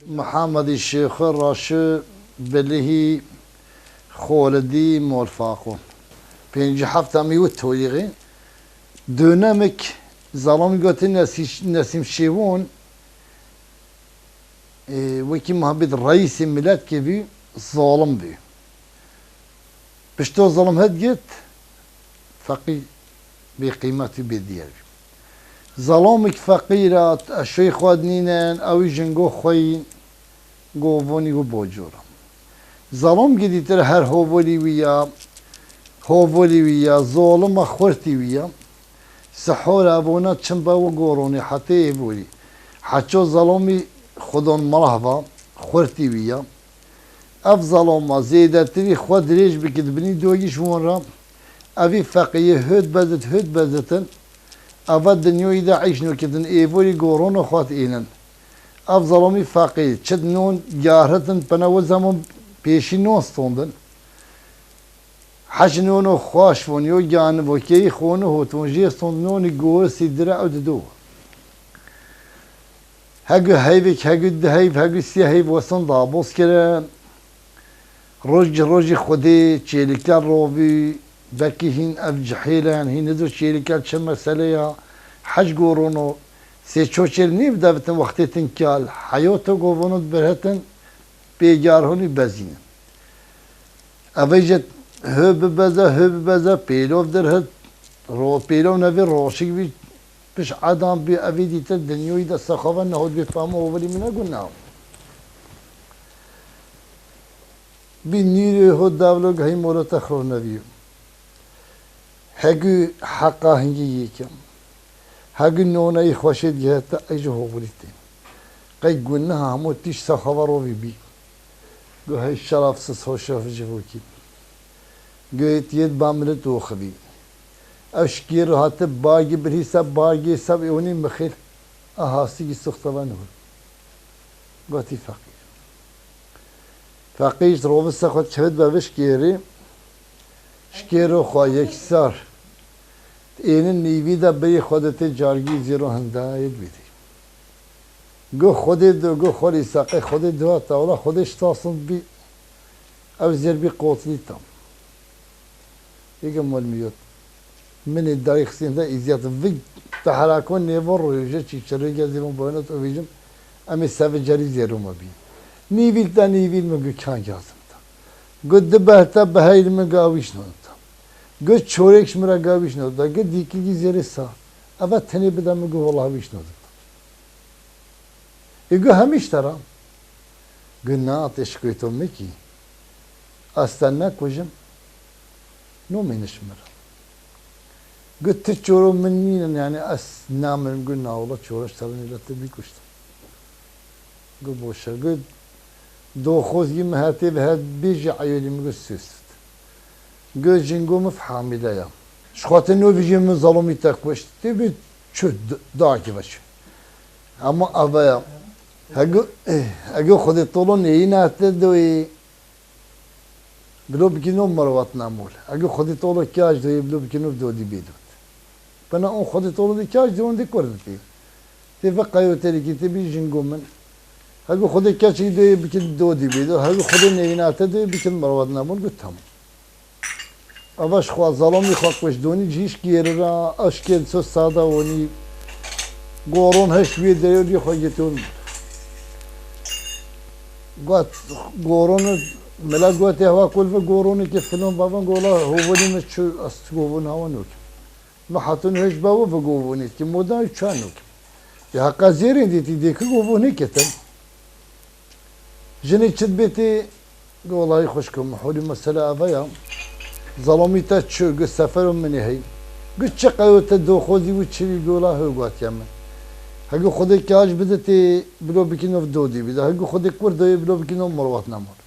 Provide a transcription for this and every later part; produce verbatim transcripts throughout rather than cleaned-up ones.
Mihemedî Şêxo Raşi Bilihî Xolidî Molfaqo. Pêncî heft em ê wit toyîxê. Dönemik Zalamî gotî Nesî-, Nesîm Şêwon, ê, wekî muhabît reîsê miletkê bî, zalim bî. Pişto zalim het git, feqîr bê qîmet û bê diyar bî. Zalamik feqîr a, eşoyê xwe dinînin, ew jî jingo xwe yî govonî û bocor a. Zalam gidîtir her hovolî wî ya, hovolî wî ya, zolima xurtî wî ya. Sihor evona çim be û goronê hetê êvorî. Heço zalamî xudon mirahva xurtî wî ya. Ev zalama zêdetirî xwe dirêj bikit binî doyî ji wan re. Evî feqîyê hût bezit, hût bezitin. Eva dinyoyî de eyş nûkitin, êvorî gorono xwe dînin. Ev zalamî feqî, çit non garitin, pina we zaman pêşî non stondin. Hej nono xwaş von, yo gani vo, keyî xoni hoton, jê stond nonî gorisî dire ew dido. Hegû heyvek, hegû du heyv, hegû sê heyv weston daboz kirin. Roj ji rojî Xwedê çêlike rovî, belkî hîn ev cihêl in, hîn nizo çêlike çi mesele ya. Hej gorono, sê ço çêl nîv devitin wextê tin kal, heyoto govono berhetin, pêgar honî bezînin. Evê jî hê bibeze, hê bibeze, pêlov dirhit, ro-, pêlov nevê roşik bî, piş edan bî, evî dîtir dinyoyî de sexawe nehot bî, famo hovilî min e gunah. Bî nîrê ho devlo gehî molete xirov nevî. Hegû heqa hingî yê ke. Hegû noneyî xweşê dihete ey ji hovilî tê. Qey guneha hemû tîş sexawe rovî bî. Got hey şerefsiz hoşef ji vokî. Got yêt ba min li doxivî. Ew şikêro hate bagî birhî se bagê se êwnî mixêl. A hasîgî suxteve nûr. Gotî feqîr. Feqîr ji rovise xwe çevit be vişkêrî. Şikêro xwe yeksar. Ênin nîvî de bêyî xwe de tê cargî zêro hindayê dibêdî. Gu Xwedê do, gu Xwelî Îsa, qey Xwedê do hata, wela Xwedê şitasin bî, ew zêr bî qotilî tam. Êge mol mi yot. Minê dayî xisîn de îziyat vig te herakon nêvo roje çî çirê gezî von boynet û vîjim, em ê sevi cerî zêro me bî. Nîvîl te nîvîl mi gu kan gazim te. Gu di behte beheyl mi gawîş non te. Gu çorêk ji mi re gawîş non te. Gu dîkî gî zêrê sa. Eve tenê bide mi gu wela wîş non te. Ê gu hemî ji te re. Gu na tê şikoyto min kî. Ez te nekujim. Nomêniş min re. Gu ti çoro min nînin, yani ez namirim, gu na wela çoro ji te re nêle te bî kuştin. Gu boşe, gu doxozgî min hetê ve het bêjî eyolî min gu süst. Gu jingo min hamile ya. Ji xwe te nobîjî min zalomî te kuşt. Tê bî çu d-, dakî ve çu. Ama eve ya. Hegu, eh, hegu Xwedê tolo neyî nehte doyê. Bilo bikîno merwat namol. Hegu Xwedê tolo kâj doyê, bilo bikîno dodî bêdot. Bena on Xwedê tolo de kâj doyê, on de kur de tê. Tê ve qayo terikî tê bî jingo min. Hegu Xwedê keçî doyê bikin dodî bêdot. Hegu Xwedê neyî nehte doyê bikin merwat namol, got tamam. Ava ji xwe zalamî xwe kuşt donî cî ji kêrira, eşkên so sada wonî, goron heşt wê derê wî xwe giton. Got, goron, mila got, "Hewa kul ve goronê ke filon bavan gola hovonî me çu, ez govon hawa nok." Me hatun heşt bawo ve govonî ki moda çu nok. Ya heqa zêrên dîtî dê ki govonî ketin. Jinê çi dibêtê, gu welahî xwişko min, holî mesele eve ya. Zalamî te çi, gu sefero min ê hey. Gu çi qeyo te doxozî û çi wî gu wela hê gotiye min. Hegu Xwedê kâj bide tê bilo bikî nov dodî bide. Hegu Xwedê kur doyê bilo bikî nov merwat nemor.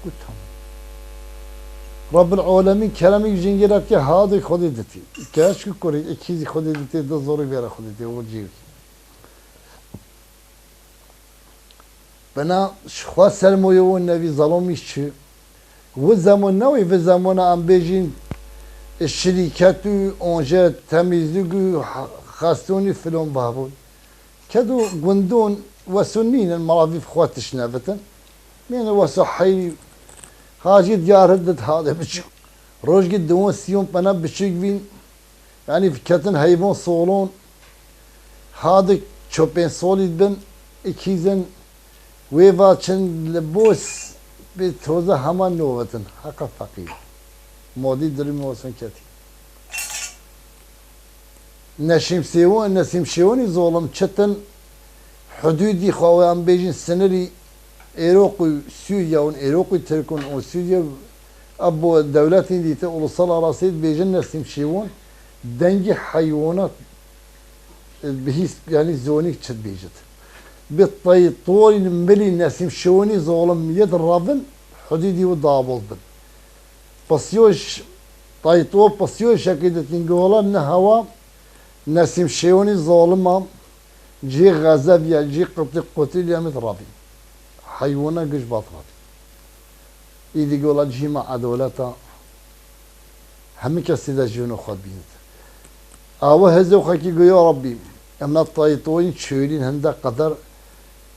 Gu tamam. Rabbil alemîn keremî jingê re ke hadê Xwedê ditî. Keç ku kurê ekîzî Xwedê ditê, de zorê vêre Xwedê tê, o cî. Bina ji xwe sermoye û nevî zalamî çi. Wi zemon newê, vi zemona em bêjîn şirîket û onje temîzlik û xestonî filon babûn. Kedo gundon weso nînin, mala vî xwe tişt nevitin. Mêne weso heyrî hacî diyar hidit hade biçû. Rojgî diwon sîyon pena biçûk vîn. Yanî ketin heyvon solon. Hadik çopên solî bin. Ikîzin wê va çin li bos bi toze hema novetin. Heqa feqîr. Modî dirimî weson ketî. Neşîm Sêwon, Nesîm Şêwonî zolim çitin hudûdî xwe, em bêjin sinirî Êroq û Sûriye û Êroq û Tirk û Sûriye, ebo dewletên dîte ulusal arasê dibêjin Nesîm Şêwon dengî heywanat, e, bihîs, yanî zonîk çi dibêjit. Bi teytorî milî Nesîm Şêwonî zolim yet ravin hudûdî û dabol bin. Pisiyoş, tayto pisiyoşekî dikin gola ne hewa Nesîm Şêwonî zalima cihê xezebiya, cihê qitî qutî lê em ê rabîn. Heywana giş vat rabîn. Îdî gola cihê me edoleta hemî kesî de jiyona xwe bînit. Awe hezê xwe kî go ya Rabbî, em na taytoyîn çêlîn hinde qeder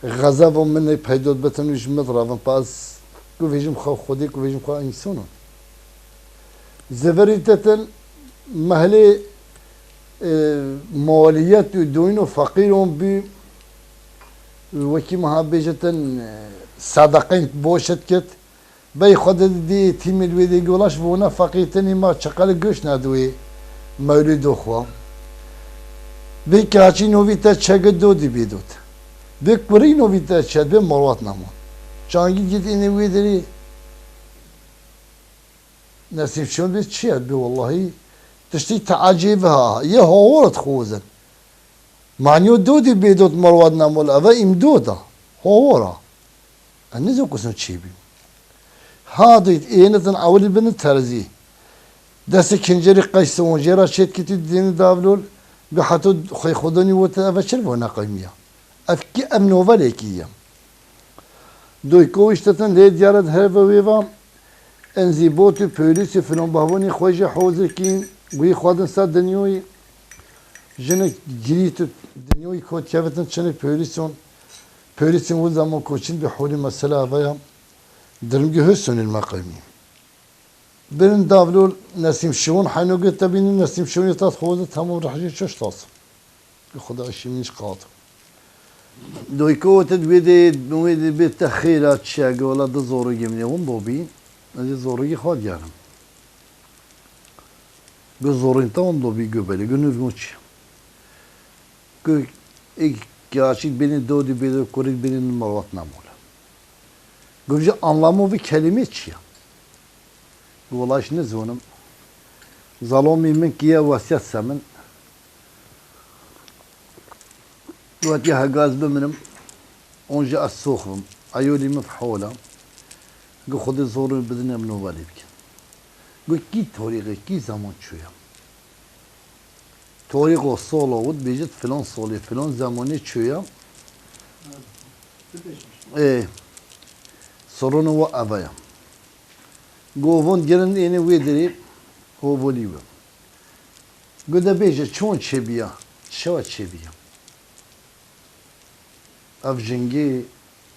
xezebo min ê peydot bitin û ji min rabin. Pa ez ku vêjim xwe Xwedê, ku vêjim xwe însanon. Zivirî tetin mehlê, e, maliyet û doyno feqîron bî, wekî meha bêjetin, e, sedeqên boşet kit. Bey xwe de didî tîmil wê dê golaş vona feqîtinî ma çeqel göş nediwê mewlûdo xwe. Bê kaçî novî te çege dodî bê dot. Bê kurî novî te çet bê morwat namon. Çangî git ênê wê derê Nesîm Şon bê çi ye? Bê wellahî tiştî teecêb ha. Yê hawar dixwazin. Manyo dodî bê dot morwat namol. Eve îmdoda. Hawara. Ez nizim kusin çi bî. Ha dît ênitin ewilî binin terzî. Destê kincerî qeysewon jê re çêtkitî dînî davlol. Bi heto xwê xwedonî wote eve çi bo neqeymiya. Ev kî ev novelekî ye. Doyko îştetin lê diyar e heve wê va. Enzî botî polîsî filon bahbonî xwe jî hozir kîn. Wî xwedin ser dinyoyî. Jinik girît û dinyoyî kot kevitin çinik polîson. Polîsên wî zaman koçin bi holî mesela eve ya. Dirimgî husonî li me qewmî. Birin davlol Nesîm Şiwon heyno gir te bînin Nesîm Şiwon yê tat xwezî temam rehjê çeş tas. Bi Xuda şîmin ji qat. Doyko te wê de, wê de bê te xêra çi ye, gola di zorî gemine hûn dobî. Ez ê zorî xwe diyarim. Go zorîn te hûn dobî, go belê, go nûv hûn çi? Go ê kaçî bênî dodî bêde kurik bênî malwat namole. Go ji anlamı vî kelimê çi ye? Welaş nizonim. Zalomî min kiye wesiyet se min. Wetiye hega ez biminim, onca ez sox bim. Eyolî min fi hola. Gu Xwedê zor bidin em novalê bikin. Gu kî torîxê, kî zaman çûye? Torîxo solo wit bêjit filan solê, filan zamanê çûye. Ê, sorunu wa eve ya. Govon girin ênê wê dirê hovolî we. Gu de bêje çon çêbiya, çewa çêbiya. Ev jingê,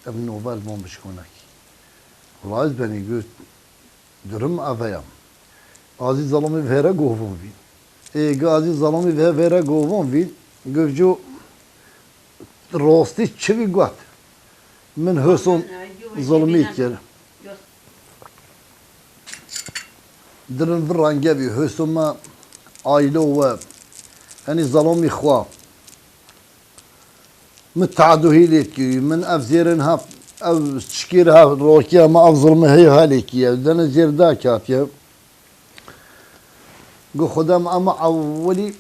ev novel bon bişkonekî. Wala ez benî gu durum eve ya. Azî Zelamî vêre govon vî. Ê, gu Azî Zelamî ve-, vêre govon vî. Gu jo rostî çi vî got. Min hêson zulmî kir. Dirin vir rengevî hêson me aylo we. Henî Zelamî xwe. Min teaduhî lê kirî, min ev zêrin ha, ev çikêr ha rokiya me ev zulmê heye ha lê kiye. Dene zêr da katiye. Gu Xwedem em ewilî,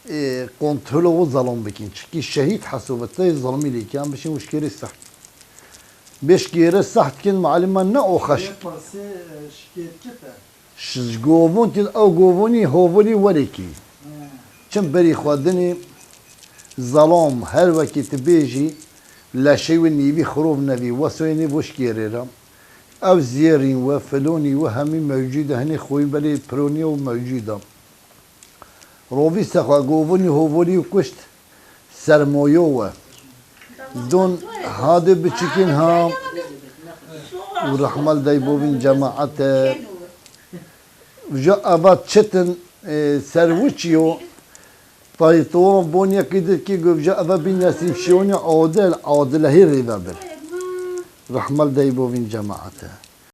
e, kontrolo wi zelom bikin. Çikî şehîd hesûbite zulmî lê kiye. Em bişin wi şikêrê seht. Bê şikêrê seht kin malima ne o xeşik. Ê, pirsê, e, şikêrkite. Ji govon tî ew govonî hovilî welekî. Çim berî xwe dinê zelom her wekî tu bêjî leşê wî nîvî xirov nevî wesoyê nî bo şkêrê re. Ew zêrîn we, filonî we hemî mewcûd e, hinê xwîn belê pironî ew mewcûd e. Rovî se xwe govonî hovolî û kuşt sermoyo we. Don hadê biçikîn ha û rehmal dey bovîn cemaete. Uca eva çetin, e, serwiçiyo. Tayê towa bon yekî dikî guvca eva bin Nesîm Şiyonî adil, adilehî rêve bir. Rehmal dey bovîn cemaete.